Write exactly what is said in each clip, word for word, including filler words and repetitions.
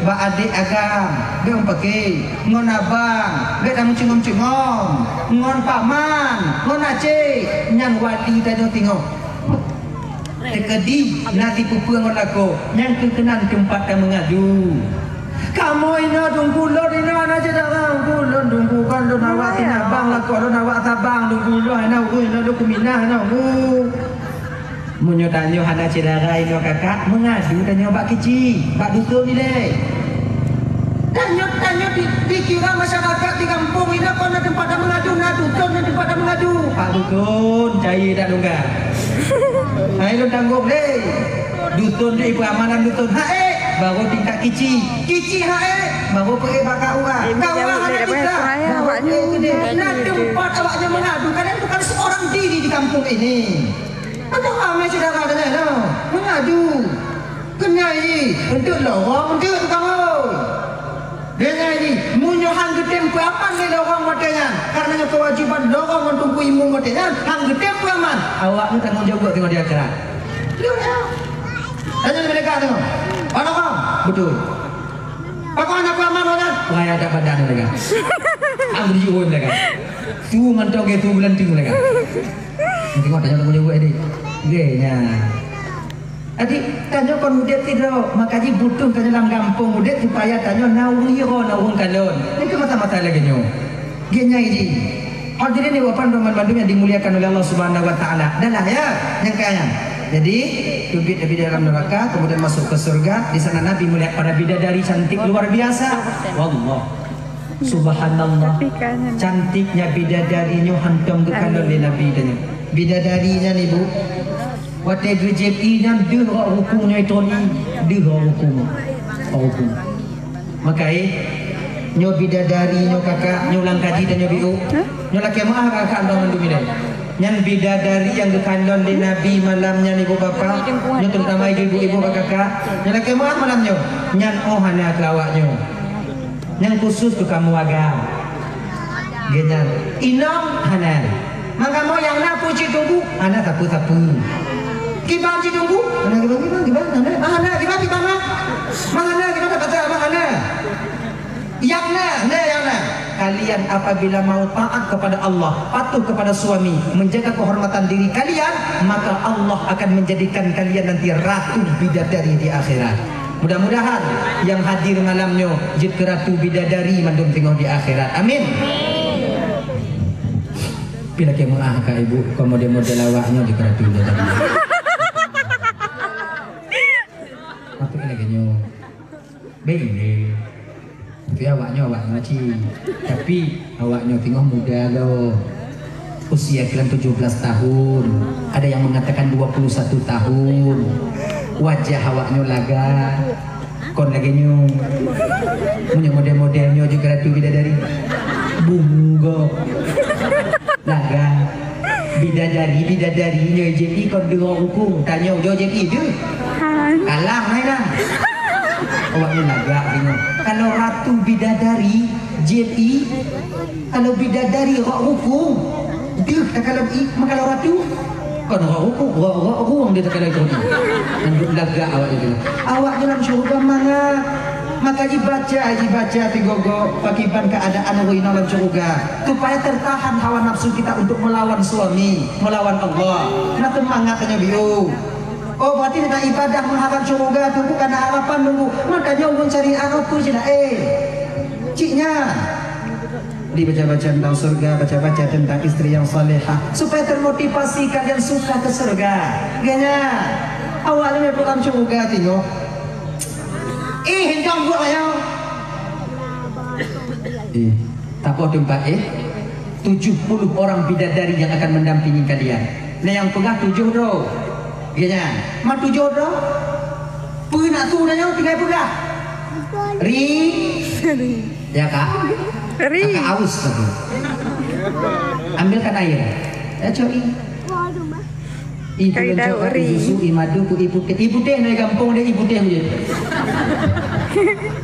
Bak adék agam, bèk meupaké. Ngon abang, bèk tameucungom-cungom. Ngon paman, ngon acèh, nyan wali tanyoe teungoh. Teukeudi na sipeue-peue ngon lakoe, nyan keuh keunan teumpat tameungadu. Kamoe inoe Teungku, lôn inoe hana syedara, Teungku, lôn Teungku, kon lôn awak Sinabang, lakoe lôn awak Sabang, Teungku, lôn hana ureueng, lôn Kuminah, hana ureueng. Meunyoe tanyoe hana syedara inoe kakak, meungadu tanyoe bak kici, bak dusun ilèe. Tanyoe, tanyoe di, dikira masyarakat di gampông inoe kon na teumpat tameungadu, na dusun na teumpat tameungadu. Pak Dusun, caya that lungga. Hai lôn tanggong lé. Dusun di ibu amalan dusun. Haék, baru tingkat kici. Kici haék, baru peuék bak K U A. K U A hana bisa, baru peuék keudéh. Na teumpat awaknyan meungadu, kalian bukan seorang diri di kampung ini. Maka ramé syedara tanyoe nyoe meungadu. Keunyai jih, eunteuk lorong, eunteuk tukang ôi. Keunyai jih, meunyoe han geutem peuaman lé lorong watèe nyan, kareuna nyoe keuwajéban lorong ngon teungku imum watèe nyan, han geutem peuaman, awaknyan tanggong jaweueb teungoh di akhirat. Tanyoe di meuleuka teungoh. Pak Nokong, beutôi. Pakon hana peuaman awaknyan? Raya dak badan meuleuka. Am jiôn meuleuka. Tu mantong ke tu bulan tu meuleuka. Tengok tanyoe tanggong jaweueb deh. Geuh nyan. Jadi, tanyoe kon udép sidroe, maka jih butuh tanyoe lam gampông udép supaya tanyoe na ureueng hiroe, na ureueng kalon. Nyan keuh masa-masa lagèe nyoe. Geuh nyan jih. Hadirin dan hadirat bandum nyang dimuliakan oleh Allah Subhanahu wa Taala. Dah lah ya, nyang kaya. Jadi, teubiet Nabi dalam neraka, kemudian masuk ke surga. Di sana Nabi melihat para bidadari cantik luar biasa. Wallah. Subhanallah. Tapi kan cantiknya bidadari nyoe hantom geukalon lé Nabi tanya. Bidadari nyan ibu, watèe geujép ié nyan deuh rot rukung nyoe troli, deuh rot rukung. Rot rukung. Maka eh, nyoe bidadari nyoe kakak, nyoe ulang kaji tanyoe biôh. Nyoe lakèe meu'ah kakak lôn mandum ilèe. Nyan bidadari nyang geukalon lé Nabi malam nyan ibu bapak, nyoe terutama ibu-ibu kakak. Nyoe lakèe meu'ah malam nyoe. Nyan oh hana keu awak nyoe. Nyang khusus keu kamoe agam. Geuh nyan. Inong hana. Maka mo nyang na peue cit teungku, hana sapeue-sapeue. Kiban cit teungku, hana kiban, kiban, kiban, hana. Ah, hana kiban, kiban, ah. Ma hana kiban, kata ma hana. Nyang na, na nyang na. Kalian apabila mau taat kepada Allah, patuh kepada suami, menjaga kehormatan diri kalian, maka Allah akan menjadikan kalian nanti ratu bidadari di akhirat. Mudah-mudahan nyang hadir malam nyoe jeuet keu ratu bidadari mandum teungoh di akhirat. Amin. Pih lakèe meu'ah ka ibu, kon model-model awak nyoe jeuet keu ratu bidadari. Apa lagèe nyoe? Bèk ilèe. Tapi awak nyoe, awak nyoe cit. Tapi awak nyoe teungoh muda lom. Usia kalian tujuh belas tahun. Ada yang mengatakan dua puluh satu tahun. Wajah awak nyoe lagak. Kon lagèe nyoe. Meunyoe model-model nyoe jeuet keu ratu bidadari. Bungo. Lagak. Bidadari, bidadari nyoe jép ié kon deuh rot rukung. Tanyoe jép ié deuh. Kalah mainan. Awak nyoe lagak deungoe. Kalau ratu bidadari jép ié, kalau bidadari rot rukung, deuh takalon ié meukalon ratu. Kon rot rukung, rot, rot rukung deuh takalon rot rukung. Mandum lagak awak nyoe. Awak nyoe lam syeuruga mangat. Maka jibaca, jibaca sigoe-goe pakriban keuadaan ureueng inong lam syeuruga, supaya tertahan hawa nafsu kita untuk melawan suami, melawan Allah. Keunan seumangat tanyoe biôh. Oh, berarti na ibadah meuharap syeuruga tu bukan harapan nunggu. Makanya ureueng syariat apa je lah, eh. Cik nyan. Dibaca-baca tentang surga, baca-baca tentang istri yang salehah, supaya termotivasi kalian suka ke surga. Gaya. Awak ni bukan syurga tengok. Eh, hentang buat ayam. Eh, tak apa tempat eh. Tujuh puluh orang bidadari yang akan mendampingi kalian. Nah, yang peugah tujuh droe. Gaya. Ma tujuh droe? Peue nak tu dah nyoe tinggai peugah. Ri. Ya, Kak? Ri. Kakak aus lagi. Ambilkan air. Ya, Cok, i. I Kari Daud, Cok, i ri. Susu, i madu, ku i putéh. I putéh na gampông dia, i putéh je.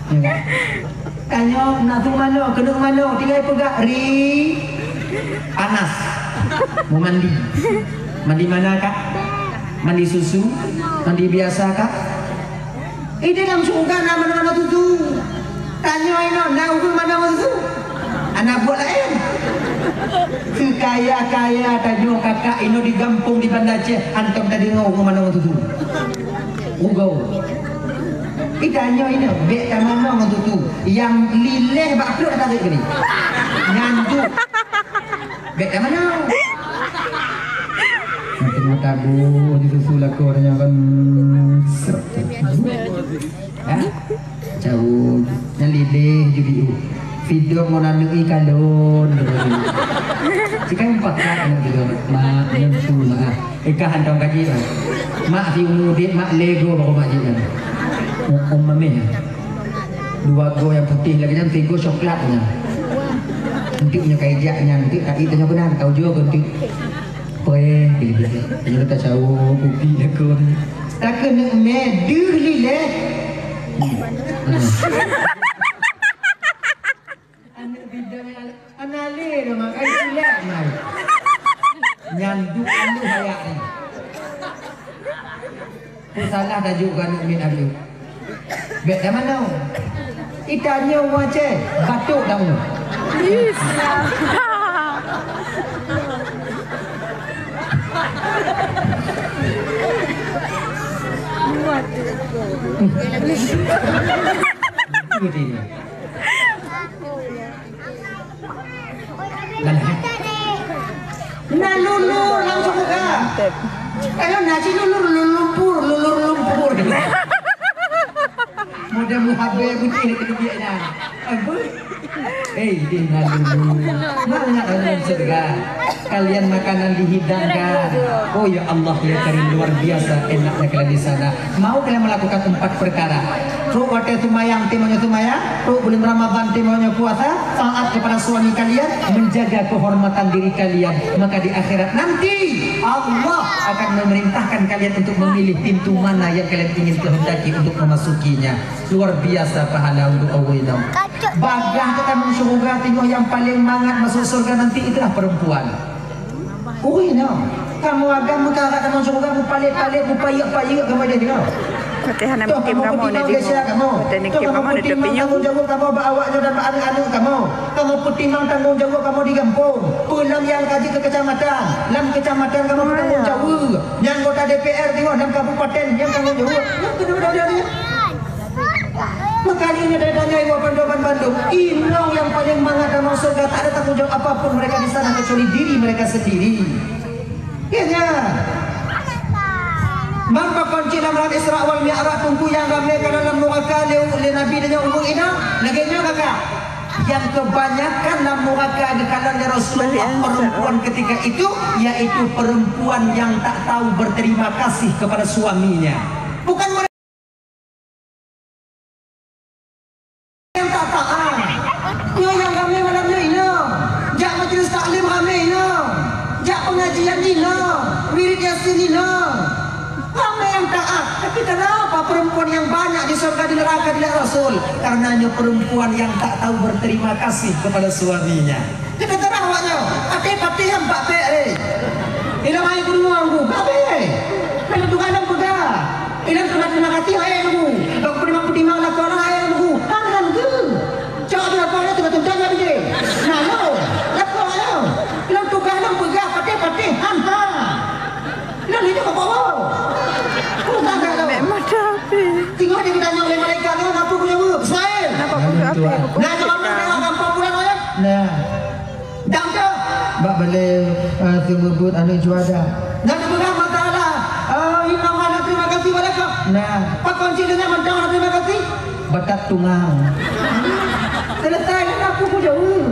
Ya, Kak? Tanyoe, nak tu manok, keuneuk manok, tinggai peugah, ri. Panas. Mau mandi. Mandi mana, Kak? Mandi susu? Mandi biasa, Kak? Eh, di dalam syurga na mana-mana tuju. Tanyoe inoe na ureueng manoe ngon susu? Aneuk buet laén. Seukaya-kaya tanyoe kakak inoe di gampông di Banda Aceh, hantom tadeungoe ureueng manoe ngon susu. Rugoe. Ih, tanyoe inoe bèk tamanoe ngon susu. Nyang lileh bak pruet tarék keunoe. Nyan tu. Bèk tamanoe. Nanti mau tabu di susu lakoe nyan kan. Srep. Ha? Jauh. Nyan lideh ju biu. Sidroe ngon aneuk ikalon. Sikai pakat aneuk sidroe. Mak, nyan su mak. Ikah hantom kaji, mak. Mak si umu dit, mak lego baru mak jih kan. Um, um mameh. Dua go nyang putih lagi nyan, tigo coklat nyan. Entik nyoe kai jak nyan, entik kai tanyoe keunan, tau jua ke entik. Preh, bila-bila. Tanyoe ka cawo, kupi lakoe. Takeuneuk mè deuh lileh. Hmm. Aneuk bidang nyan, aneuk lé dong, kai silek nyan. Nyan duek aneuk hayak nyan. Peue salah tajok keu aneuk miet aneuk? Bèk tamanoe. Itanyoe wacée, batuk tamu. Betul dia. Lah, lah. Na lulur lam syeuruga. Kalau na si lulur, lulur lumpur, lulur lumpur. Mudah muhabbe putih kena biak nyan. Ampun. Eh, deh na lulur. Mana nak dalam syeuruga? Kalian makanan dihidangkan. Oh ya Allah, ya Karim, luar biasa enaknya kalian di sana. Mau kalian melakukan empat perkara. Trok watée seumayang, timonya seumayang, trok bulan Ramadan, timonya puasa, taat kepada suami kalian, menjaga kehormatan diri kalian, maka di akhirat nanti Allah akan memerintahkan kalian untuk memilih pintu mana yang kalian ingin kehendaki untuk memasukinya. Luar biasa pahala untuk awak inong. Bagah teuka lam syeuruga, timoh yang paling mangat masuk surga nanti itulah perempuan. Ui, nyoe. Kamoe agam meukarat kamoe syeuruga, mupalét-palét, mupayek-payek kamoe jadi nyoe. Watée hana meukim kamoe na deungoe. Watée neukim kamoe na teupinyueng. Tanggong jaweueb kamoe bak awak nyoe dan bak aneuk-aneuk kamoe. Kamoe peutimang tanggong jaweueb kamoe di gampông. Peue lam nyang ka jeuet keu keucamatan. Lam keucamatan kamoe peutanggong jaweueb. Nyang anggota D P R deungoe, lam kabupaten nyang tanggong jaweueb. Nyang keudua dari Maka ini dari tanya ibu bandung-bandung, inong yang paling mangat dalam surga, tak ada tanggung jawab apapun mereka di sana kecuali diri mereka sendiri. Ya, ya. Maka kunci dalam Isra wal Mi'raj tunggu yang ramai ke dalam neraka lé, lé Nabi dan yang umur inong, lagèe nyoe kakak. Yang kebanyakan dalam neraka dikalon oleh Rasulullah perempuan ketika itu, yaitu perempuan yang tak tahu berterima kasih kepada suaminya. Bukan yang tak taat. Nyoe nyang ramé malam nyoe inong. Jak majlis taklim ramé inong. Jak pengajian inong. Wirid Yasin inong. Ramé nyang taat. Tapi kenapa perempuan yang banyak di surga, di neraka dilihat Rasul? Karena nyoe perempuan yang tak tahu berterima kasih kepada suaminya. Teuka tarah awak nyoe, até patéh nyan bak bèk lé. Ilôn hai geuruwoe, bak bèk. Kalau tugaih lôn peugah, ilôn keuneuk terima kasih hai guru. Bak peutimang-peutimang lakoe lôn hai guru. Han, han geu. Cok di lakoe lôn teuka teuntang nyan bijéh. Nah, lôn. Lakoe nyoe. Ilôn tugaih lôn peugah patéh-patéh, han, han. Lôn hidup apa Allah? Bukan tak tahu. Memang tapi. Tengok dia ditanya oleh malaikat tu, apa guna jawab? Ismail. Kenapa guna api? Nah, jawab nak tengok gampang pulang ayat. Nah. Dah tu. Bak balai, eh, seumeubeuet aneuk juada. Dan kemudian Allah Taala, eh, inna Allah terima kasih pada kau. Nah. Pakon cik dengan mantang terima kasih. Batak tungang. Selesai dengan aku pun jauh.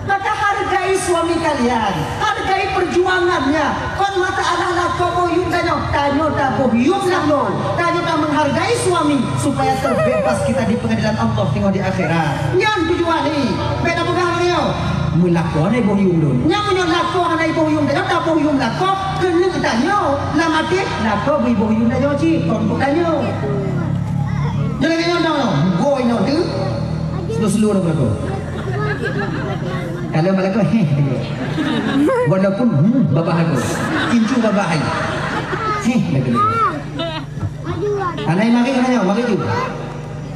Maka hargai suami kalian, hargai perjuangannya. Kon masalah lakoe boh yuem tanyoe, tanyoe taboh yuem lakoe, tanyoe ta menghargai suami supaya terbebas kita di pengadilan Allah tengok di akhirat. Nyan tujuan ni. Bèk tapeugah lagèe nyoe. Meulakoe hana boh yuem lôn. Nyan meunyoe lakoe hana boh yuem tanyoe, taboh yuem lakoe, keuneuk tanyoe. Lam até, lakoe beu boh yuem tanyoe cit, kon boh tanyoe. Nyoe lagèe nyoe dong, boh nyoe tu. Slow-slow dong lakoe. Kalau malam tu, heh, dia. Walaupun, hmm, babah aku. Incu babah hai. Heh, dia kena. Anai mari, anai, mari tu.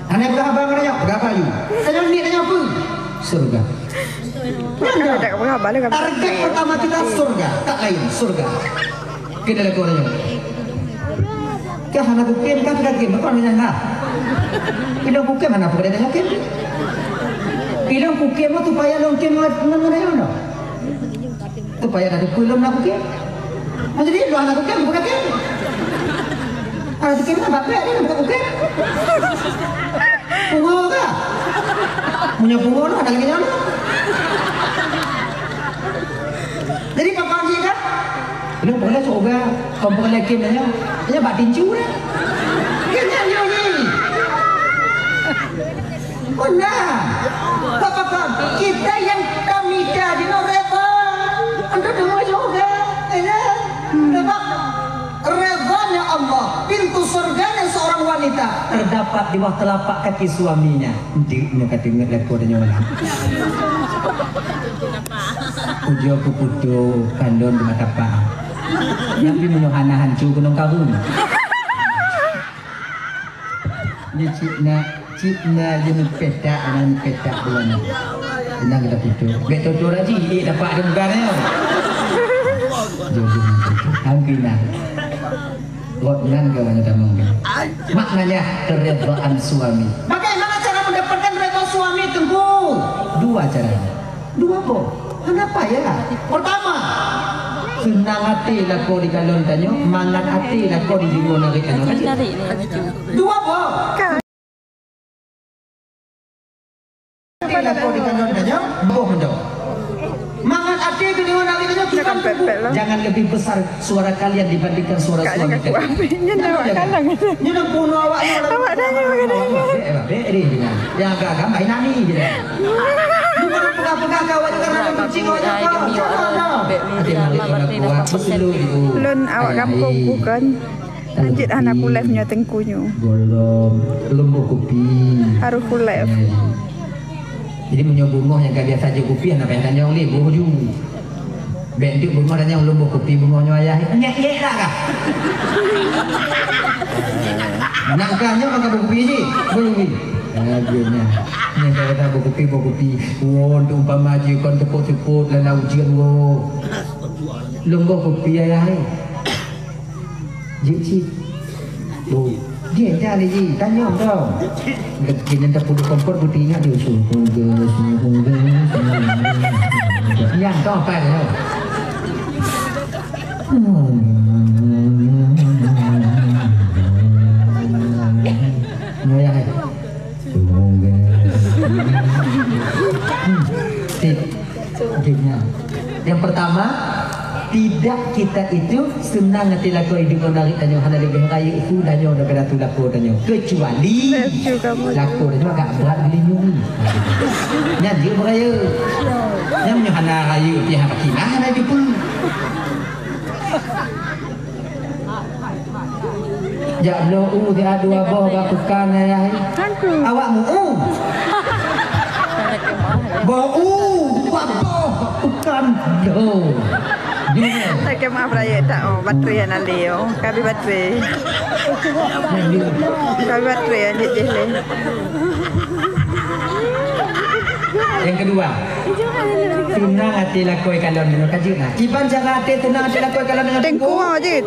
Anai peugah abang, anai, peugah Kayu. Tanyoe niet, tanyoe peue? Surga. Nyan dah. Target pertama kita surga, tak lain, surga. Kena lakukan tanyoe. Kah hana kukem, kah tidak kem, bukan hanya hana. Ilong kukem hana apa kena kukem. Ilong kukem tu payah long kem ngon, ngon, ngon, ngon. Tu payah dah dukui lom nak kukem. Maksud dia, luar nak kukem, bukan kukem. Ah, kukem nak bapek dia, bukan kukem. Pungo kah? Punya pungo tu, ada lagi nyawa. Jadi, pakai je kan? Lu boleh surga, kau boleh kem nanya. Dia bak tinju dah. Dia nyanyi ni. Benar. Bapak-bapak, kita yang tamita di reda untuk dengar juga, ya. Sebab redanya Allah, pintu surganya seorang wanita terdapat di bawah telapak kaki suaminya. Nanti nyoka tengok lagu ada nyoka. Ujo kuputu kandon di mata pak. Tapi meunyoe hana hancu gunong karun. Ni cik na, cik na jeuneuh petak, anak petak bulan. Tenang kita putus. Bek tutur aja, eh, dapat ada bukan ya. Jodoh. Angkina. Rot nan kawan tamong. Maknanya keredaan suami. Bagaimana cara mendapatkan redha suami, Teungku? Dua cara. Dua boh. Kenapa ya? Pertama, seunang até lakoe di kalon tanyoe, mangat até lakoe di deungon narek tanyoe. Dua boh. Até lakoe di kalon tanyoe, boh mantong. Mangat até di deungon narek tanyoe, kita pepet lah. Jangan lebih besar suara kalian dibandingkan suara suami kalian. Nyan awak kalang. Nyan pun awak nyan. Awak dah nyan. Bek, bek, bek, bek, bek. Yang agak-agak main nami je dah. Bukan pegang-pegang kawan dengan anak kucing awak cakap. Cakap dah. Ada yang main anak kuat, betul. Lôn awak gampông bukan. Lanjut hana kulai punya tengku nyu. Golom, belum buku pi. Harus kulai. Jadi meunyoe beungoh nyang ka biasa jok kupi, hana payah tanyong lé, boh ju. Bèk enteuk beungoh tanyong lôn boh kupi beungoh nyoe ayah. Nyek-nyek dak kah? Nak kah nyoe maka boh kupi jih? Boh kupi. Lagèe nyan. Nyan kata boh kupi, boh kupi. Woe, untuk umpama jih kon teupot-teupot lana ujeuen woe. Lôn boh kupi ayah, eh. Jeuet cit. Oh, dia dah lagi. Tanyong tau. Kena tak perlu kompor putih ingat dia. Suhu gas, suhu gas, suhu gas. Nyan tau apa dia. Nyoe yang Sip. Oke, nyan. Yang pertama, tidak kita itu seunang até lakoe idup ngon narek tanyoe hana leubeh rayeuk su tanyoe daripada su lakoe tanyoe. Kecuali lakoe tanyoe agak brat dilindungi. Nyan jeuet beurayeuk. Nyan meunyoe hana rayeuk pih hana kinah hana jipeu. Jak bloe u siat dua boh bak peukan ayah. Awak meu-u. Boh u, dua boh bak peukan. Doh. Oke, maaf rayeuk tak, oh, baterai hana lé, oh. Ka habéh baterai. Ka habéh baterai, lanjut jih lé. Yang kedua, seunang até lakoe kalon deungon ka jeuet na. Kiban cara até seunang até lakoe kalon deungon Teungku. Teungku, oh, jeuet.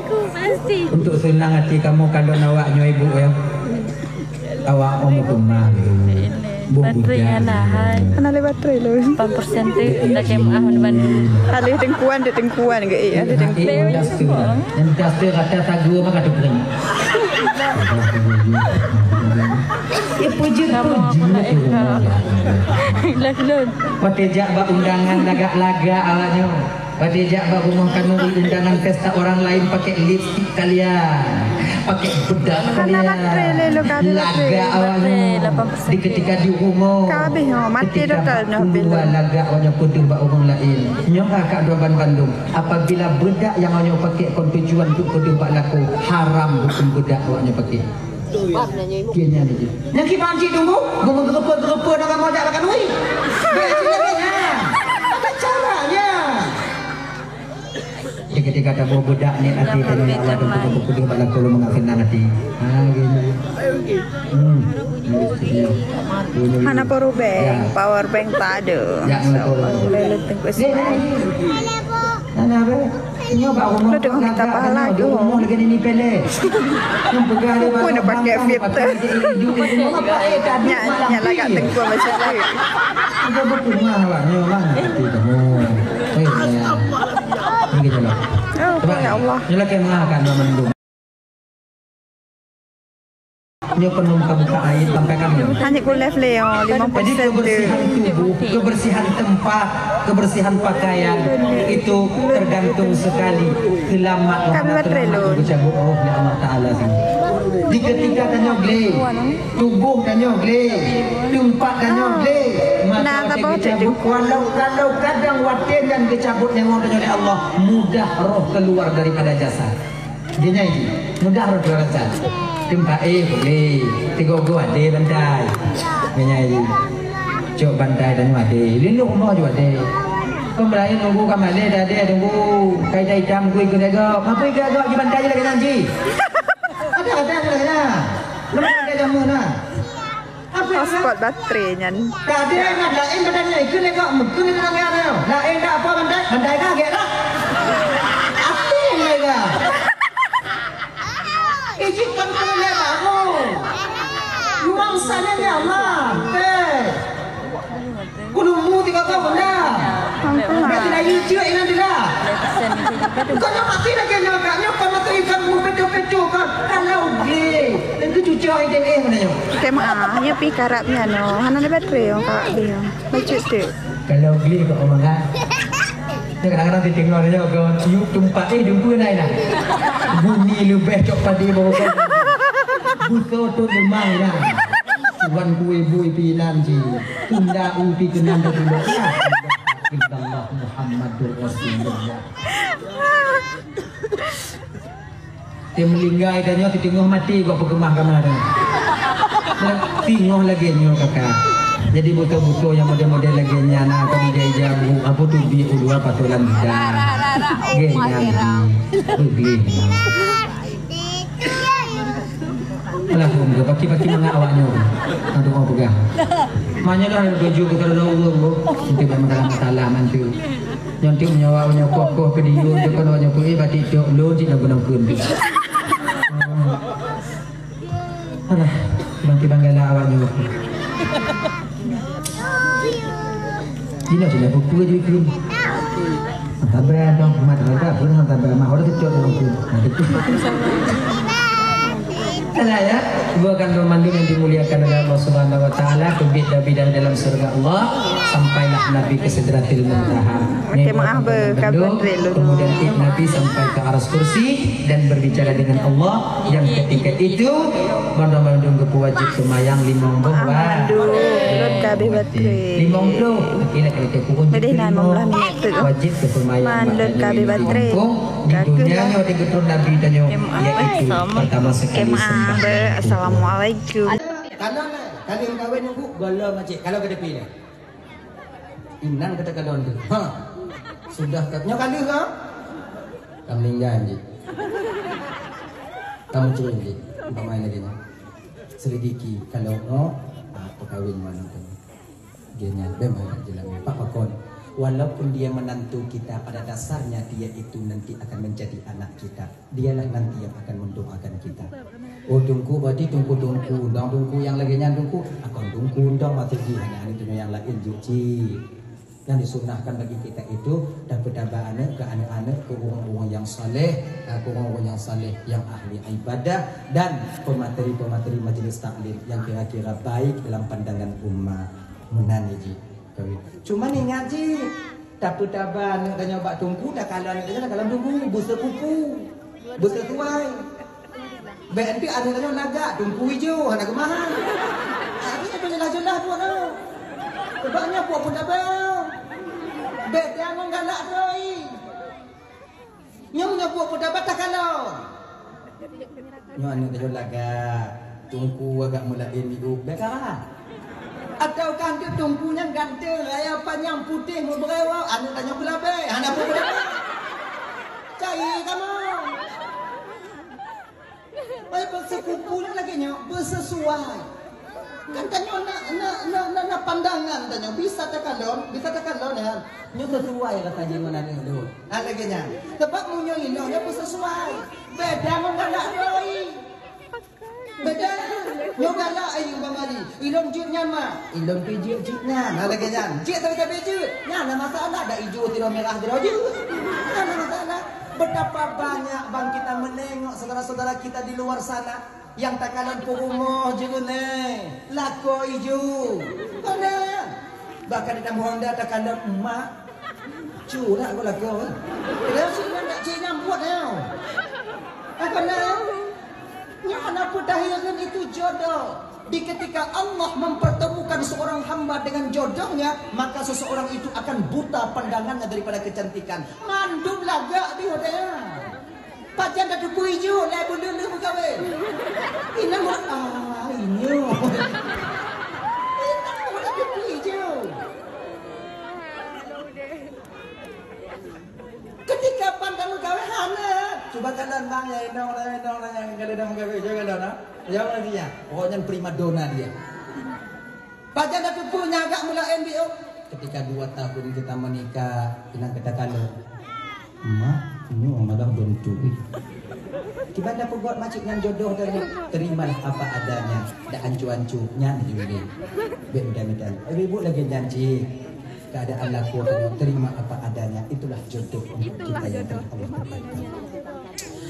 Untuk seunang até kamoe kalon awak nyoe ibu ya. Awak om keumah. Baterai hana hai. Hana lé baterai lôn. Lapan persen tu dah kemah depan. Alih Teungkuan, dek Teungkuan ke, eh, alih Teungkuan. Yang dah tu rata sagu maka tu kering. Eh, pujur-pujur. Lah, lôn. Watèe jak bak undangan lagak-lagak awaknyoe. Watèe jak bak rumoh khanuri undangan pesta orang lain pakai lipstik kalian, pakai bedak kalian. Lagak awaknyoe. Di ketika di rumoh, ketika bak luwa lagak awaknyoe peudeuh bak ureueng laén. Nyoe ka dua ban bandum. Apabila bedak nyang awaknyoe pakai kon tujuan untuk peudeuh bak lakoe, haram hukum bedak awaknyoe pakai. Dia nyan dia. Nyang kiban cit tunggu, geumeugeureupeue-geureupeue na kamoe jak bak khanuri. Bèk cit lagèe nyan. Apa caranya? Dia ketika Ka boh beudak niet até tanyoe, ya Allah, dan peugah-peugah bak lakoe lôn mangat seunang até. Ha, gitu. Hmm. Hana power bank, ya. Power bank tak ada. Ya, betul. Boleh letak ke sini. Nah, nah, nah. Nyoe bak rumoh. Aduh, minta pahala tu. Rumoh lagi ni pele. Yang peugah dia. Pun dah pakai filter. Nyak, nyak lagak tengkua macam tu. Ada betul mah awak nyoe mah. Itu kamu. Eh, ya. Ini kita lah. Oh, ya Allah. Nyoe lagi mah kan mandum. Nyoe penuh buka-buka aib sampai kami. Hanya ku live Leo, lima persen tu. Jadi kebersihan tubuh, kebersihan tempat, kebersihan pakaian itu tergantung sekali selamat. Kami baterai lho. Geucabut roh ni Allah Taala sini. Di ketika tanyoe glé, tubuh tanyoe glé, tempat tanyoe glé, maka geucabut. Walau kalau kadang watée nyan geucabut nyawong tanyoe lé Allah, mudah roh keluar daripada jasad. Dia nyanyi, mudah roh keluar rasa. Tempat eh boleh. Tiga go ada bantai. Dia nyanyi. Cok bantai dan ada. Lindung rumah juga ada. Kau melayan nunggu kamar dia dah ada tunggu. Kai dah hitam kui ke jaga. Apa ke jaga di bantai lagi nanti? Ada ada ada. Mana ada jamu nah? Hotspot baterai nyan. Kadang laén badan nyoe ikeu lé gok meukeun lé tangan nyoe. Laén dak apa bandai, bandai ka gek dah. Até lé ga. Ijik kan keu lé baru. Nuang sana ya Allah. Eh. Kulumu tiga tahun dah. Berarti dah YouTube ini dah. Kau nak mati lagi nyoe kak nyoe kau nak ikan mu pedo-pedo kan. Kalau gé. Dan tu cucuk I D M A mana nyoe? Kemaah, nya pi karab nyan oh. Hana ada baterai oh kak dia. Bacut tu. Kalau geli kok orang kan. Dia kadang-kadang dia tengok dia ke yuk tempat eh jumpa naik dah. Bunyi lebih cok padi bawa kan. Buto tu memang dah. Tuan kue bui pinan ji. Tunda upi kenan dah dulu. Ya. Muhammadur Rasulullah. Dia meninggai dan nyoe teungoh mati gok peukeumah kama tu. Teungoh lagée nyoe kaka. Jadi buto-buto nyang model-model lagée nyan na kami jai jabu apa tu bi ulua patolan dah. Geh nyan. Beugli. Alah pun ke baki-baki mangat awak nyoe. Aduh mau pegang. Maknanya lah tuju ke kalau urung bu. Nanti memang dalam masalah nanti. Nyan ti nyoe awak nyoe koh-koh keu diyo, nyoe keunoe nyoe keuh, eh, batik cok lôn cit lagu nangkeun tu. Alah, bangke banggala awak nyoe. Jina sudah pukul je tu. Sabar dong, mat sabar, pun sabar, mah orang kecok dalam tu. Nah, itu. Alah ya, dua kan Ramadan yang dimuliakan oleh Allah Subhanahu wa taala, teubiet dan bidang dalam surga Allah, sampailah Nabi ke Sidratil Muntaha. Okey, maaf, ber-, kabut rek lulu. Kemudian Nabi sampai ke aras kursi dan berbicara dengan Allah yang ketika itu bandum-bandum geupeuwajib seumayang limong boh. Maaf, mandum. Lôn ka habéh baterai. Limong ploh. Okey, nak kena tipu pun. Jadi, limong boh. Wajib ke seumayang. Man, lôn ka habéh baterai. Di dunia nyoe di geutron Nabi tanyoe, iaitu pertama sekali sembah. Assalamualaikum. Kalau nak, kalau kahwin nunggu, belum macam kalau ke tepi dah. Inan kata kadon tu. Ha. Sudah kat nyoe kali ke? Kamu meninggal je. Kamu curi je. Umpama lagi nyoe. Selidiki kalau oh, ah, pekawin mana tu. Dia nyan memang tak jelas. Pak Pakon. Walaupun dia menantu kita, pada dasarnya dia itu nanti akan menjadi anak kita. Dialah nanti yang akan mendoakan kita. Oh, tungku, berarti tungku-tungku. Dong tungku yang lagi nyan tungku. Akon tungku, dong mata jih. Anak ni tunggu yang lain juk cik. Yang disunahkan bagi kita itu, dan petaba anak ke anak-anak, ke orang-orang yang saleh, eh, ke orang-orang yang saleh, yang ahli ibadah, dan pemateri-pemateri majlis taklim yang kira-kira baik dalam pandangan umat. Meunan ji. Cuman ingat ji, tapi taba anak tanya bak tungku, tak kalau anak tanya, tak kalau tungku, busa kuku, busa tuai. Bèk nanti ada tanya lagak, tungku ijo, hana keumahan. Tapi itu jelas-jelas pun tu. Sebabnya pun pun taba. Bèk jangan galak tu. Nyoe nyoe buet peue tabat takalon. Nyoe aneuk tanyoe lagak, tungku agak meulaén miuek, bèk kara. Atawa kan tungku nyan ganteng, raya panyang putéh meubeureuwa, aneuk tanyoe beulabèe, hana peue-peue. Hai kamoe. Hai, beuseukupu lagèe nyoe, beusesuai. Kan tanyoe na, na, na, na, na pandangan tanyoe, bisa takalon, bisa takalon, ya. Nyoe sesuai rasa jih ngon aneuk lôn. Ah, lagèe nyan. Sebab meunyoe inoe nyoe beusesuai. Beda ngon galak doi. Beda. Nyoe galak ayu Bang Ali. Ilôn jeuet nyan, mak. Ilôn pih jeuet, jeuet nyan. Nah, lagèe nyan. Jeuet tapi, tapi jeuet. Nyan na masalah, dak ijo sidroe mirah sidroe jeuet. Nyan na masalah. Betapa banyak, Bang, kita menengok saudara-saudara kita di luar sana yang takalon peurumoh jeuet nyan. Lakoe ijo. Kon nyan. Bahkan di dalam Honda takalon mak. Curak kau lakoe. Padahal si Imam tak cek nyang buat tau. Apa nak? Nyan hana peudahyeun itu jodoh. Di ketika Allah mempertemukan seorang hamba dengan jodohnya, maka seseorang itu akan buta pandangannya daripada kecantikan. Mandum lagak di hotel. Pajan dah teupui ju, lai buleuen leuh meukawen. Inong buat, ah, inyo. Inong buat dah teupui ju. Ketika pan dah meukawen, hana. Cuba kalon bang, ya, inong, inong, inong, yang kada dah meukawen, cuba kalon, ha? Ya, orang dia. Pokoknya prima donna dia. Pajan dah teupeu nyang agak mula M B O. Ketika dua tahun kita menikah, inong kita kalon. Mak, nyoe malah beuntu. Kiban dah peugot macet nyan jodoh tadi. Terimalah apa adanya. Dak ancu-ancu nyan juli. Bek mudah-mudahan. Ibu lagi janji. Keadaan laku tadi, terima apa adanya. Itulah jodoh untuk kita yang telah Allah tentukan.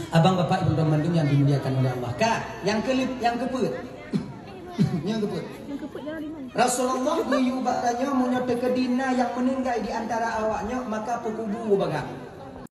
Abang bapak ibu dan mandum yang dimuliakan oleh Allah. Kak, yang kelip, yang keput. Nyang keupeue? Nyang keupeue jalan di mana? Rasulullah geuyue bak tanyoe, meunyoe teukeudi na nyang meuninggai di antara awaknyoe, maka peukubu bak gata.